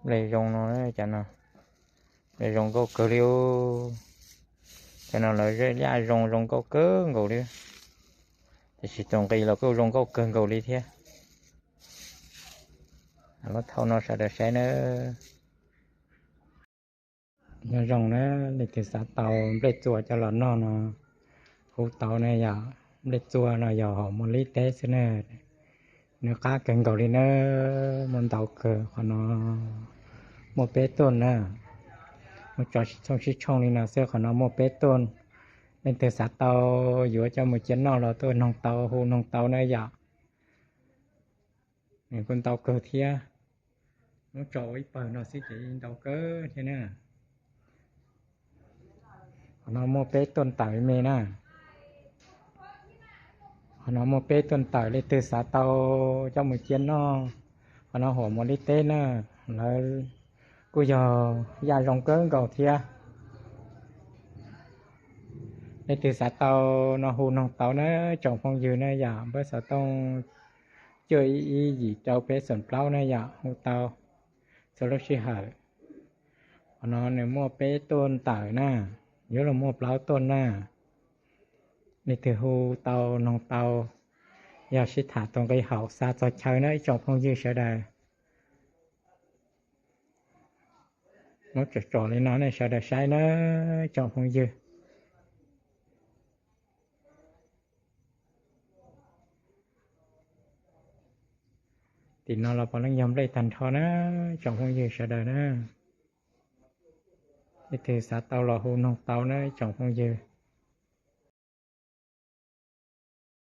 Nplej zoo no, cov no, nplej zoo nkauj kawg li. Cov no lawv zaj zoo zoo nkauj kawg nkaus li. Tiam sis tus nqi los kuj zoo nkauj kawg nkaus li thiab. Muab thauj no sawv daws saib nawb. Nyob zoo na, leej twg xav tau nplej txua coj los noj no, hu tau na yom. Nplej txua no yog hom muas lib teb xwb na. Nws qab kawg nkaus li na, muaj ntau kawg. Qhov no muaj peb tuj na, muaj tso sib tshooj sib tshooj li no xwb. Qhov no muaj peb tuj, leej twg xav tau yuav coj mus cia noj los tuaj noog tau, hu noog tau na yom. Nws kuj ntau kawg thiab, muab tso ua ib pawg no xwb ces ntau kawg thiab na. Qhov no muaj peb tuj tawm me na. Qhov no muaj peb tuj tawm, leej twg xav tau coj mus cia noj. Qhov no hom muas lib teb na, lawv kuj yog yaj zoo kawg nkaus thiab. Leej twg xav tau no hu noog tau na, tsoom phooj ywg na yom. Npawb xov tooj cuaj ib ib yim rau peb xoom plaub na yom, hu tau txhua lub sij hawm. Qhov no nws muaj peb tuj tawm na, yuav luag muaj plaub tuj na. Leej twg hu tau noog tau, yog sib tham tus nqi haum xa txog chaw na ib tsoom phooj ywg sawv daws. Muab tsom tsom li no nej sawv daws saib na tsoom phooj ywg. Tim no los puav leej yog nplej tag nrho na tsoom phooj ywg sawv daws na. Leej twg xav tau los hu noog tau na tsoom phooj ywg.